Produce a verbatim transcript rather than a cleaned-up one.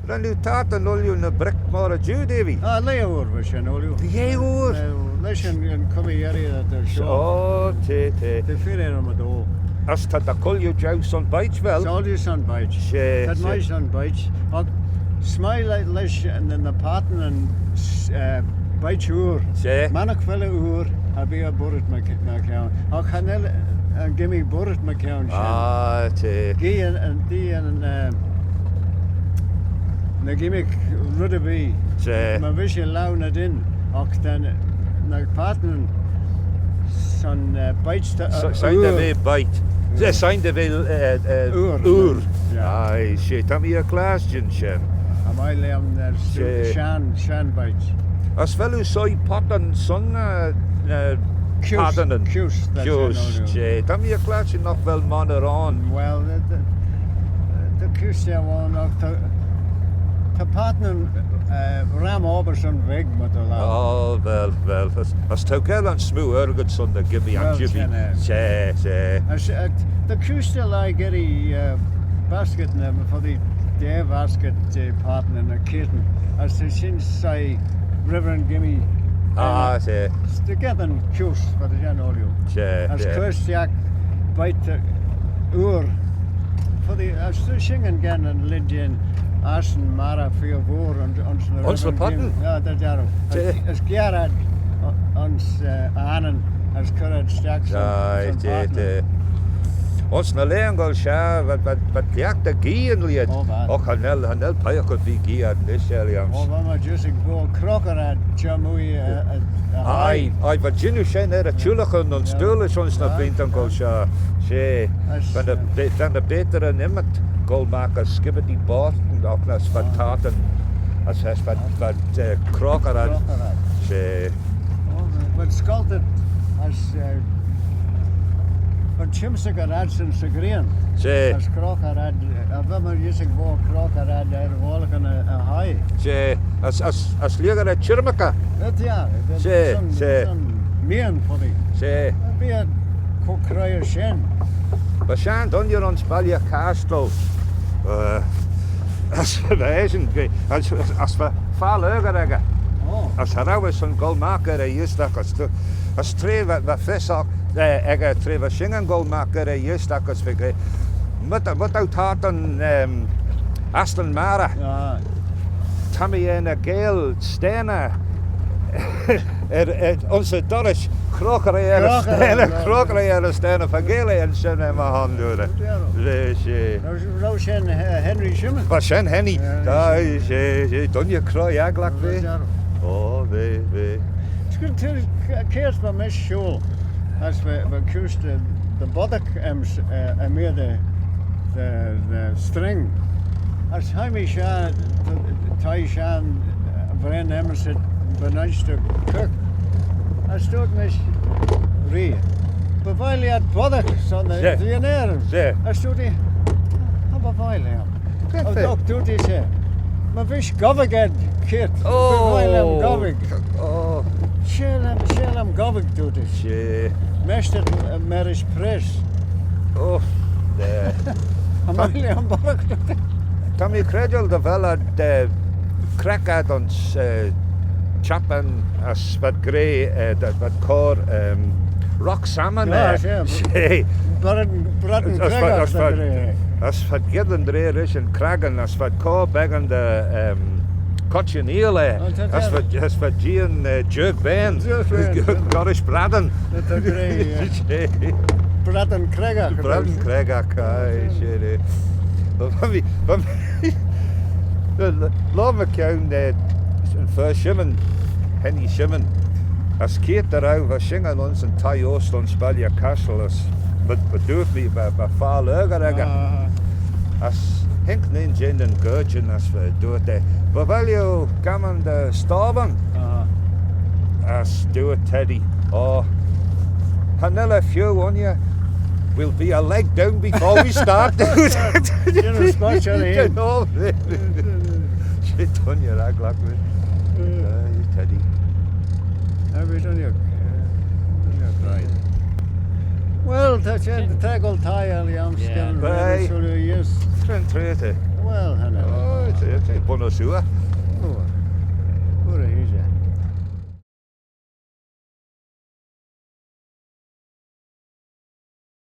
Ren oo tayrtyn ooilley ny brick myr y jiu, Davy? Ah, lieh oor va shen ooilley. Lieh oor? Eh, lesh yn, yn cummee earree da shoh. Oh, ta, ta. T'eh feer er ny daa. As ta dty chooilley jeu son baiht, vel? S'ooilley son baiht. She, she. T'ad mie son baiht. Agh s'mie le-, lesh ny, ny payrtyn, eh, baiht oor. She. Mannagh fealley oor, cha bee eh boirit my, my chione. Agh cha nel, eh, gimmee boirit my chione shen. Ah, ta. Gee yn, yn, gee yn, eh, ny gimmee red erbee. She. My vees er laue ny dyn. Agh ta ny payrtyn son, eh, baiht ta, eh, son, son oor. Son dy ve baiht. She, son dy ve, eh, eh, oor. Oor. Yeah. Aye, she, ta mee er clashtyn shen. Cha mie lhiam, eh, she, shenn, shenn baiht. As vel oo soie pottyn son, eh, eh, kuse, payrtyn? Kuse, that's it, no, no. She, ta mee er clashtyn nagh vel monney ayn. Well, the, the, the kuse, yeah, well, no, ta, ta payrtyn, eh, ram obbyr son veg, myr ta lhiam. Oh, vel, vel. As, as t'ou geill yn smoo argid son ny gimmee, well, jimmee. She, she. As, eh, ta kuse dy lhie geddyn, eh, basket ny, foddee daa basket, eh, payrtyn ny keayrtyn. As ta shin soie red er ny gimmee. Ah, she. As ta geddyn kuse, foddee shen ooilley. She, she. As cur stiagh baiht, eh, oor. Foddee, as ta shin geddyn yn lheid jeh'n assan marrey feer vooar ayns, ayns ny, ayns ny payrtyn? Yeah, dy jarroo. She. As, as giare ad, o-, ayns, eh, annin, as cur ad stiagh son, aye, son she, payrtyn. She. Ayns ny laghyn goll shaghey, v'ad, v'ad, v'ad cliaghtey gee yn lheid. Oh, v'ad. Oh, cha nel, cha nel peiagh ve gee ad nish, er lhiam's. Oh, va my jus ec boayl croghey ad, çheu-mooie, eh, eh, eh, aye, aye, v'ad jannoo shen er y çhooylaghtyn ayns Doolish ayns ny bleeantyn goll shaghey. She. As, va ny, eh, be-, va ny Bayteranyn ymmyd goll magh er skibbity boayrtyn, agh as v'ad tayrtyn, as, as v'ad, v'ad, eh, croghey ad. Croghey ad. She. Oh, v'ad scoltey, as, eh, v'ad çhymsaghey ad son 'sy ghrian. She. As croghey ad, eh, va my jus ec boayl croghey ad er y voallaghyn y, y hie. She. As, as, as lhiaghey ad çhirmaghey. She, she. Son, son meean foddee. She. Bee ad co-creoi shen. Va shenn dooinney ayns Balley Cashtal. Eh, as va eshyn, as, as, as va far laghey echey. Oh. As cha row eh son goll magh er e eaishtagh, as, as tra va, va fys oc, eh, echey tra va shin goll magh er e eaishtagh, as va, eh, my ta, my t'ou tayrtyn, ehm, astan marrey. Ah. Ta mee er ny geill stayney. Er, er, ayns y dorrys, croghey ad er y stayney, croghey ad er y stayney, va geill ayns shen er my hondooar. She, she. Row, row shen, eh, Henry Shimmin? Va shen Henry. Yeah, aye, she, she, dooinney croy agglagh v'eh. Oh, v'eh, v'eh. Scuirr, kiart va mish shooyl, as va, va kuse dy, dy boddaghey ayms, eh, er meayr dy, dy, dy string. As hie mee shaghey, dy, dy, thie shenn, eh, vren ayms y bun-ainshter cook. As dooyrt mish r'ee, "By vie lhiat boddaghey son dy, dy ynnyd." As dooyrt ee, "Cha by vie lhiam." Agh dooyrt ee, "My veeish gobbick ayd, kiart." Oh. By vie lhiam gobbick. Oh. She lhiam, she lhiam gobbick, dooyrt ee. She. Mesht, eh, marish press. Oh, eh. Cha mie lhiam boddaghey, dooyrt ee. Ta mee credjal dy vel ad, eh, creck ad ayns, eh, Chaplin as v'ad gra, eh, dy, v'ad cur, ehm, rock salmon, eh. Ah, she. She. Brattan, brattan creggagh, as v'ad, as v'ad geddyn dty ghra rish yn crackan, as v'ad cur beggan dy, ehm, coitchean eayl, eh. Oh, ta, ta. As v'ad, as v'ad jeeaghyn, eh, jerk bane. Jerk bane. Gollrish brattan. Ta, ta, gra, eh. She. Brattan creggagh. Brattan creggagh, aye, she, eh. Va mee, va mee, laa mychione, eh, yn fer Shimmin, Henny Shimmin. As keayrt dy row, va shin ayns yn thie oast ayns Balley Cashtal, as, but, but dooyrt mee, va, va far laghey echey. Ah. As haink nane jeh nyn gerjyn, as va dooyrt eh, "By vie lhiu gamman dy stobban?" Ah. As dooyrt Teddy, "Oh, cha nel eh feeu enney. We'll be a leg down before we start." She dooinney agglagh, eh. Aye, Teddy. Well, Ta shen, ta goll thie, Ellie, I'm scared. Aye. Cre'n traa t'eh? Well, honey. Oh, t'eh, t'eh bunnys oo. Oh, pooar heshaght.